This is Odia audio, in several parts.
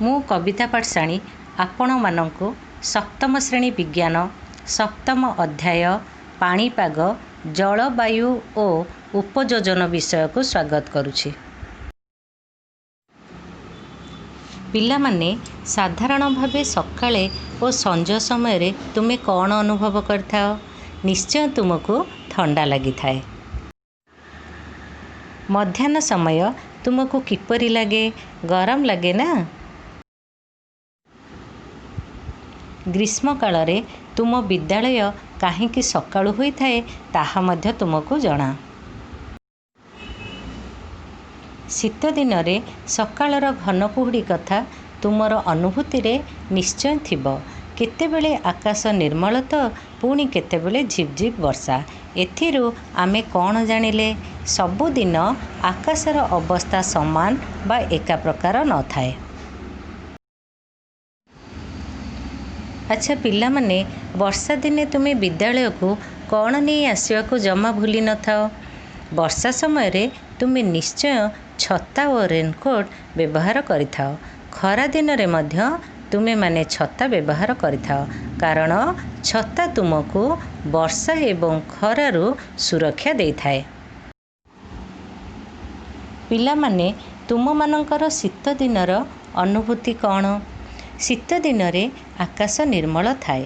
ମୁଁ କବିତା ପାଠଶାଣୀ ଆପଣମାନଙ୍କୁ ସପ୍ତମ ଶ୍ରେଣୀ ବିଜ୍ଞାନ ସପ୍ତମ ଅଧ୍ୟାୟ ପାଣିପାଗ, ଜଳବାୟୁ ଓ ଉପଯୋଜନ ବିଷୟକୁ ସ୍ୱାଗତ କରୁଛି। ପିଲାମାନେ, ସାଧାରଣ ଭାବେ ସକାଳେ ଓ ସଞ୍ଜ ସମୟରେ ତୁମେ କ'ଣ ଅନୁଭବ କରିଥାଅ? ନିଶ୍ଚୟ ତୁମକୁ ଥଣ୍ଡା ଲାଗିଥାଏ। ମଧ୍ୟାହ୍ନ ସମୟ ତୁମକୁ କିପରି ଲାଗେ? ଗରମ ଲାଗେ ନା? ଗ୍ରୀଷ୍ମକାଳରେ ତୁମ ବିଦ୍ୟାଳୟ କାହିଁକି ସକାଳୁ ହୋଇଥାଏ, ତାହା ମଧ୍ୟ ତୁମକୁ ଜଣା। ଶୀତଦିନରେ ସକାଳର ଘନ କୁହୁଡ଼ି କଥା ତୁମର ଅନୁଭୂତିରେ ନିଶ୍ଚୟ ଥିବ। କେତେବେଳେ ଆକାଶ ନିର୍ମଳ ତ ପୁଣି କେତେବେଳେ ଝିପ୍ ଝିପ୍ ବର୍ଷା। ଏଥିରୁ ଆମେ କ'ଣ ଜାଣିଲେ? ସବୁଦିନ ଆକାଶର ଅବସ୍ଥା ସମାନ ବା ଏକା ପ୍ରକାର ନ ଥାଏ। ଆଚ୍ଛା ପିଲାମାନେ, ବର୍ଷାଦିନେ ତୁମେ ବିଦ୍ୟାଳୟକୁ କ'ଣ ନେଇ ଆସିବାକୁ ଜମା ଭୁଲି ନ ଥାଅ? ବର୍ଷା ସମୟରେ ତୁମେ ନିଶ୍ଚୟ ଛତା ଓ ରେନକୋଟ୍ ବ୍ୟବହାର କରିଥାଅ। ଖରାଦିନରେ ମଧ୍ୟ ତୁମେମାନେ ଛତା ବ୍ୟବହାର କରିଥାଅ, କାରଣ ଛତା ତୁମକୁ ବର୍ଷା ଏବଂ ଖରାରୁ ସୁରକ୍ଷା ଦେଇଥାଏ। ପିଲାମାନେ, ତୁମମାନଙ୍କର ଶୀତଦିନର ଅନୁଭୂତି କ'ଣ? ଶୀତଦିନରେ ଆକାଶ ନିର୍ମଳ ଥାଏ।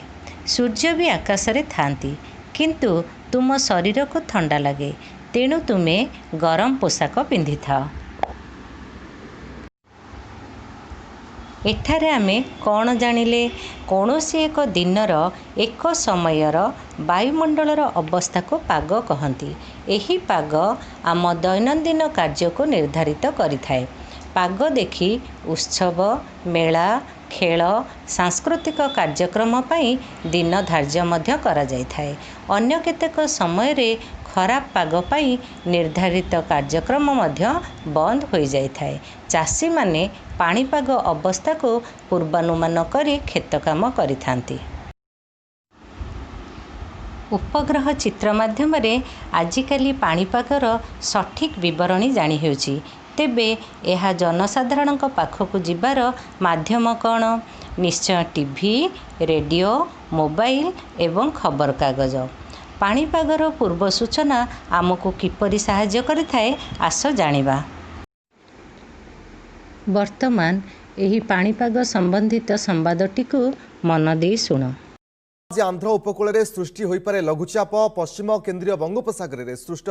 ସୂର୍ଯ୍ୟ ବି ଆକାଶରେ ଥାଆନ୍ତି, କିନ୍ତୁ ତୁମ ଶରୀରକୁ ଥଣ୍ଡା ଲାଗେ। ତେଣୁ ତୁମେ ଗରମ ପୋଷାକ ପିନ୍ଧିଥାଅ। ଏଠାରେ ଆମେ କ'ଣ ଜାଣିଲେ? କୌଣସି ଏକ ଦିନର ଏକ ସମୟର ବାୟୁମଣ୍ଡଳର ଅବସ୍ଥାକୁ ପାଗ କହନ୍ତି। ଏହି ପାଗ ଆମ ଦୈନନ୍ଦିନ କାର୍ଯ୍ୟକୁ ନିର୍ଦ୍ଧାରିତ କରିଥାଏ। ପାଗ ଦେଖି ଉତ୍ସବ, ମେଳା, ଖେଳ, ସାଂସ୍କୃତିକ କାର୍ଯ୍ୟକ୍ରମ ପାଇଁ ଦିନ ଧାର୍ଯ୍ୟ ମଧ୍ୟ କରାଯାଇଥାଏ। ଅନ୍ୟ କେତେକ ସମୟରେ ଖରାପ ପାଗ ପାଇଁ ନିର୍ଦ୍ଧାରିତ କାର୍ଯ୍ୟକ୍ରମ ମଧ୍ୟ ବନ୍ଦ ହୋଇଯାଇଥାଏ। ଚାଷୀମାନେ ପାଣିପାଗ ଅବସ୍ଥାକୁ ପୂର୍ବାନୁମାନ କରି କ୍ଷେତକାମ କରିଥାନ୍ତି। ଉପଗ୍ରହ ଚିତ୍ର ମାଧ୍ୟମରେ ଆଜିକାଲି ପାଣିପାଗର ସଠିକ୍ ବିବରଣୀ ଜାଣିହେଉଛି। ତେବେ ଏହା ଜନସାଧାରଣଙ୍କ ପାଖକୁ ଯିବାର ମାଧ୍ୟମ କ'ଣ? ନିଶ୍ଚୟ ଟିଭି, ରେଡ଼ିଓ, ମୋବାଇଲ ଏବଂ ଖବରକାଗଜ। ପାଣିପାଗର ପୂର୍ବ ସୂଚନା ଆମକୁ କିପରି ସାହାଯ୍ୟ କରିଥାଏ, ଆସ ଜାଣିବା। ବର୍ତ୍ତମାନ ଏହି ପାଣିପାଗ ସମ୍ବନ୍ଧିତ ସମ୍ବାଦଟିକୁ ମନଦେଇ ଶୁଣ। ଆଜି ଆନ୍ଧ୍ର ଉପକୂଳରେ ସୃଷ୍ଟି ହୋଇପାରେ ଲଘୁଚାପ। ପଶ୍ଚିମ କେନ୍ଦ୍ରୀୟ ବଙ୍ଗୋପସାଗରରେ ସୃଷ୍ଟ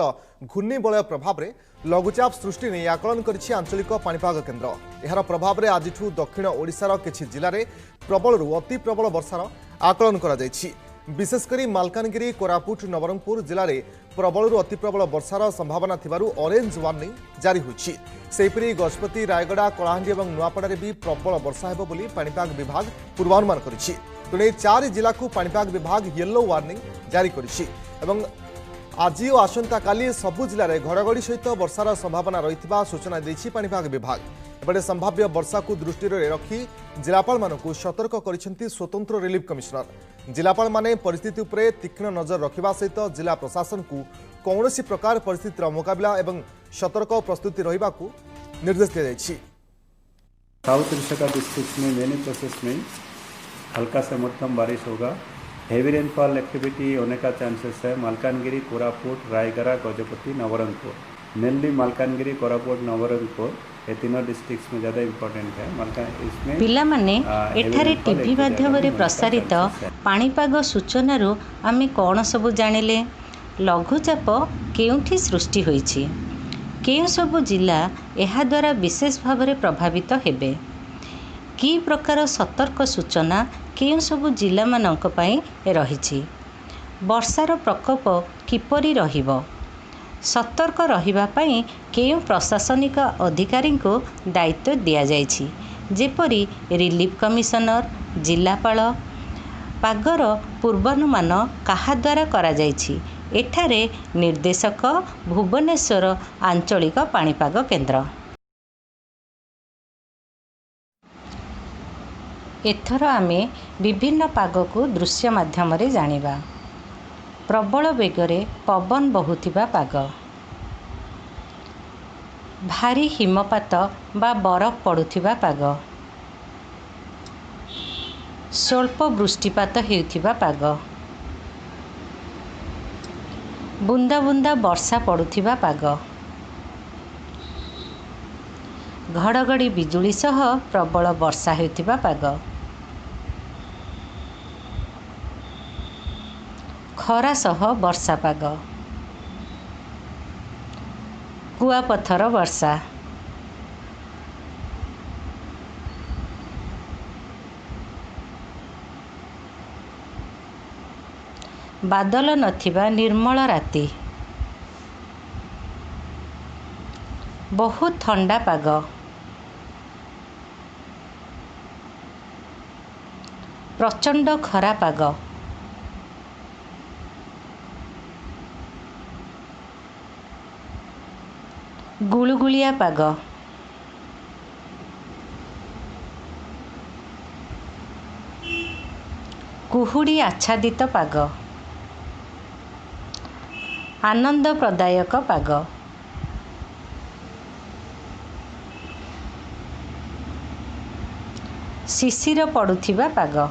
ଘୂର୍ଣ୍ଣିବଳୟ ପ୍ରଭାବରେ ଲଘୁଚାପ ସୃଷ୍ଟି ନେଇ ଆକଳନ କରିଛି ଆଞ୍ଚଳିକ ପାଣିପାଗ କେନ୍ଦ୍ର। ଏହାର ପ୍ରଭାବରେ ଆଜିଠୁ ଦକ୍ଷିଣ ଓଡ଼ିଶାର କିଛି ଜିଲ୍ଲାରେ ପ୍ରବଳରୁ ଅତି ପ୍ରବଳ ବର୍ଷାର ଆକଳନ କରାଯାଇଛି। ବିଶେଷ କରି ମାଲକାନଗିରି, କୋରାପୁଟ, ନବରଙ୍ଗପୁର ଜିଲ୍ଲାରେ ପ୍ରବଳରୁ ଅତି ପ୍ରବଳ ବର୍ଷାର ସମ୍ଭାବନା ଥିବାରୁ ଅରେଞ୍ଜ ୱାର୍ଣ୍ଣିଂ ଜାରି ହୋଇଛି। ସେହିପରି ଗଜପତି, ରାୟଗଡ଼ା, କଳାହାଣ୍ଡି ଏବଂ ନୂଆପଡ଼ାରେ ବି ପ୍ରବଳ ବର୍ଷା ହେବ ବୋଲି ପାଣିପାଗ ବିଭାଗ ପୂର୍ବାନୁମାନ କରିଛି। ତେଣୁ ଏହି ଚାରି ଜିଲ୍ଲାକୁ ପାଣିପାଗ ବିଭାଗ ୟେଲୋ ୱାର୍ଣ୍ଣିଂ ଜାରି କରିଛି ଏବଂ ଆଜି ଓ ଆସନ୍ତାକାଲି ସବୁ ଜିଲ୍ଲାରେ ଘଡ଼ଘଡ଼ି ସହିତ ବର୍ଷାର ସମ୍ଭାବନା ରହିଥିବା ସୂଚନା ଦେଇଛି ପାଣିପାଗ ବିଭାଗ। ଏପଟେ ସମ୍ଭାବ୍ୟ ବର୍ଷାକୁ ଦୃଷ୍ଟିରେ ରଖି ଜିଲ୍ଲାପାଳମାନଙ୍କୁ ସତର୍କ କରିଛନ୍ତି ସ୍ୱତନ୍ତ୍ର ରିଲିଫ୍ କମିଶନର। ଜିଲ୍ଲାପାଳମାନେ ପରିସ୍ଥିତି ଉପରେ ତୀକ୍ଷ୍ଣ ନଜର ରଖିବା ସହିତ ଜିଲ୍ଲା ପ୍ରଶାସନକୁ କୌଣସି ପ୍ରକାର ପରିସ୍ଥିତିର ମୁକାବିଲା ଏବଂ ସତର୍କ ପ୍ରସ୍ତୁତି ରହିବାକୁ ନିର୍ଦ୍ଦେଶ ଦିଆଯାଇଛି। साउथ ओडिशा डिस्ट्रिक्ट में मेनी प्लेसेस में हल्का से मध्यम बारिश होगा। हेवी रेनफॉल एक्टिविटी होने का चांसेस है मालकानगिरी, कोरापुट, रायगढ़, गजपति, नवरंगपुर। मेनली मालकानगिरी, कोरापुट, नवरंगपुर, ये तीनों डिस्ट्रिक्ट्स में ज़्यादा इम्पोर्टेंट है। मालका इसमें ପିଲାମାନେ, हेवी ଏଠାରେ रेनफॉल ଟିଭି एक दो ଜାଗା ମାଧ୍ୟମରେ में होने का ପ୍ରସାରିତ ଚାନ୍ସେସ୍ है। ପାଣିପାଗ ସୂଚନାରୁ ଆମେ କ'ଣ ସବୁ ଜାଣିଲେ? ଲଘୁଚାପ କେଉଁଠି ସୃଷ୍ଟି ହୋଇଛି? କେଉଁ ସବୁ ଜିଲ୍ଲା ଏହାଦ୍ୱାରା ବିଶେଷ ଭାବରେ ପ୍ରଭାବିତ ହେବେ? କି ପ୍ରକାର ସତର୍କ ସୂଚନା କେଉଁ ସବୁ ଜିଲ୍ଲାମାନଙ୍କ ପାଇଁ ରହିଛି? ବର୍ଷାର ପ୍ରକୋପ କିପରି ରହିବ? ସତର୍କ ରହିବା ପାଇଁ କେଉଁ ପ୍ରଶାସନିକ ଅଧିକାରୀଙ୍କୁ ଦାୟିତ୍ୱ ଦିଆଯାଇଛି, ଯେପରି ରିଲିଫ୍ କମିଶନର, ଜିଲ୍ଲାପାଳ? ପାଗର ପୂର୍ବାନୁମାନ କାହାଦ୍ୱାରା କରାଯାଇଛି? ଏଠାରେ ନିର୍ଦ୍ଦେଶକ, ଭୁବନେଶ୍ୱର ଆଞ୍ଚଳିକ ପାଣିପାଗ କେନ୍ଦ୍ର। ଏଥର ଆମେ ବିଭିନ୍ନ ପାଗକୁ ଦୃଶ୍ୟ ମାଧ୍ୟମରେ ଜାଣିବା। ପ୍ରବଳ ବେଗରେ ପବନ ବହୁଥିବା ପାଗ। ଭାରୀ ହିମପାତ ବା ବରଫ ପଡ଼ୁଥିବା ପାଗ। ସ୍ୱଳ୍ପ ବୃଷ୍ଟିପାତ ହେଉଥିବା ପାଗ। ବୁନ୍ଦା ବୁନ୍ଦା ବର୍ଷା ପଡ଼ୁଥିବା ପାଗ। ଘଡ଼ଘଡ଼ି ବିଜୁଳି ସହ ପ୍ରବଳ ବର୍ଷା ହେଉଥିବା ପାଗ। ଖରା ସହ ବର୍ଷା ପାଗ। କୁଆପଥର ବର୍ଷା। ବାଦଲ ନଥିବା ନିର୍ମଳ ରାତି। ବହୁତ ଥଣ୍ଡା ପାଗ। ପ୍ରଚଣ୍ଡ ଖରା ପାଗ। ଗୁଳୁଗୁଳିଆ ପାଗ। କୁହୁଡ଼ି ଆଚ୍ଛାଦିତ ପାଗ। ଆନନ୍ଦପ୍ରଦାୟକ ପାଗ। ଶିଶିର ପଡ଼ୁଥିବା ପାଗ।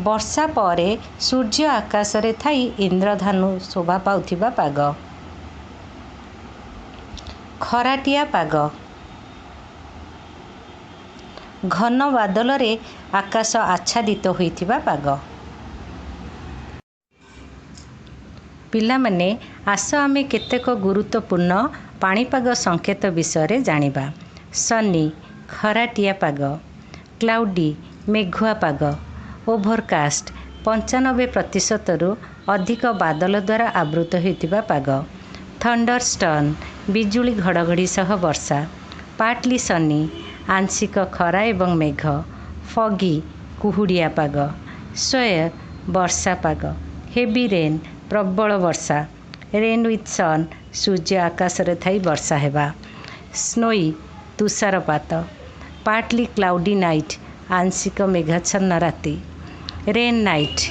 ବର୍ଷା ପରେ ସୂର୍ଯ୍ୟ ଆକାଶରେ ଥାଇ ଇନ୍ଦ୍ରଧନୁ ଶୋଭା ପାଉଥିବା ପାଗ। ଖରାଟିଆ ପାଗ। ଘନ ବାଦଲରେ ଆକାଶ ଆଚ୍ଛାଦିତ ହୋଇଥିବା ପାଗ। ପିଲାମାନେ, ଆସ ଆମେ କେତେକ ଗୁରୁତ୍ୱପୂର୍ଣ୍ଣ ପାଣିପାଗ ସଂକେତ ବିଷୟରେ ଜାଣିବା। ସନି, ଖରାଟିଆ ପାଗ। କ୍ଲାଉଡ଼ି, ମେଘୁଆ ପାଗ। ଓଭରକାଷ୍ଟ, 95%ରୁ ଅଧିକ ବାଦଲ ଦ୍ୱାରା ଆବୃତ ହେଉଥିବା ପାଗ। ଥଣ୍ଡରଷ୍ଟର୍ମ, ବିଜୁଳି ଘଡ଼ଘଡ଼ି ସହ ବର୍ଷା। ପାର୍ଟଲି ସନି, ଆଂଶିକ ଖରା ଏବଂ ମେଘ। ଫଗି, କୁହୁଡ଼ିଆ ପାଗ। ସୋୟର, ବର୍ଷା ପାଗ। ହେଭି ରେନ୍, ପ୍ରବଳ ବର୍ଷା। ରେନ୍ ୱିଥ୍ ସନ୍, ସୂର୍ଯ୍ୟ ଆକାଶରେ ଥାଇ ବର୍ଷା ହେବା। ସ୍ନୋଇ, ତୁଷାରପାତ। ପାର୍ଟଲି କ୍ଲାଉଡ଼ି ନାଇଟ୍, ଆଂଶିକ ମେଘାଚ୍ଛନ୍ନ ରାତି। ରେନ୍ ନାଇଟ୍,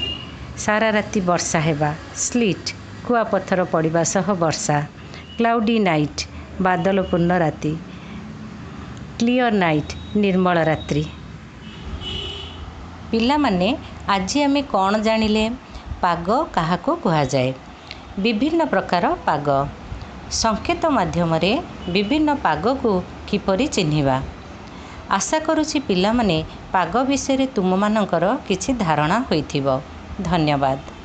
ସାରା ରାତି ବର୍ଷା ହେବା। ସ୍ଲିଟ୍, କୁଆପଥର ପଡ଼ିବା ସହ ବର୍ଷା। କ୍ଲାଉଡ଼ି ନାଇଟ୍, ବାଦଲପୂର୍ଣ୍ଣ ରାତି। କ୍ଲିଅର ନାଇଟ୍, ନିର୍ମଳ ରାତ୍ରି। ପିଲାମାନେ, ଆଜି ଆମେ କ'ଣ ଜାଣିଲେ? ପାଗ କାହାକୁ କୁହାଯାଏ, ବିଭିନ୍ନ ପ୍ରକାର ପାଗ, ସଂକେତ ମାଧ୍ୟମରେ ବିଭିନ୍ନ ପାଗକୁ କିପରି ଚିହ୍ନିବା। ଆଶା କରୁଛି ପିଲାମାନେ, ପାଗ ବିଷୟରେ ତୁମମାନଙ୍କର କିଛି ଧାରଣା ହୋଇଥିବ। ଧନ୍ୟବାଦ।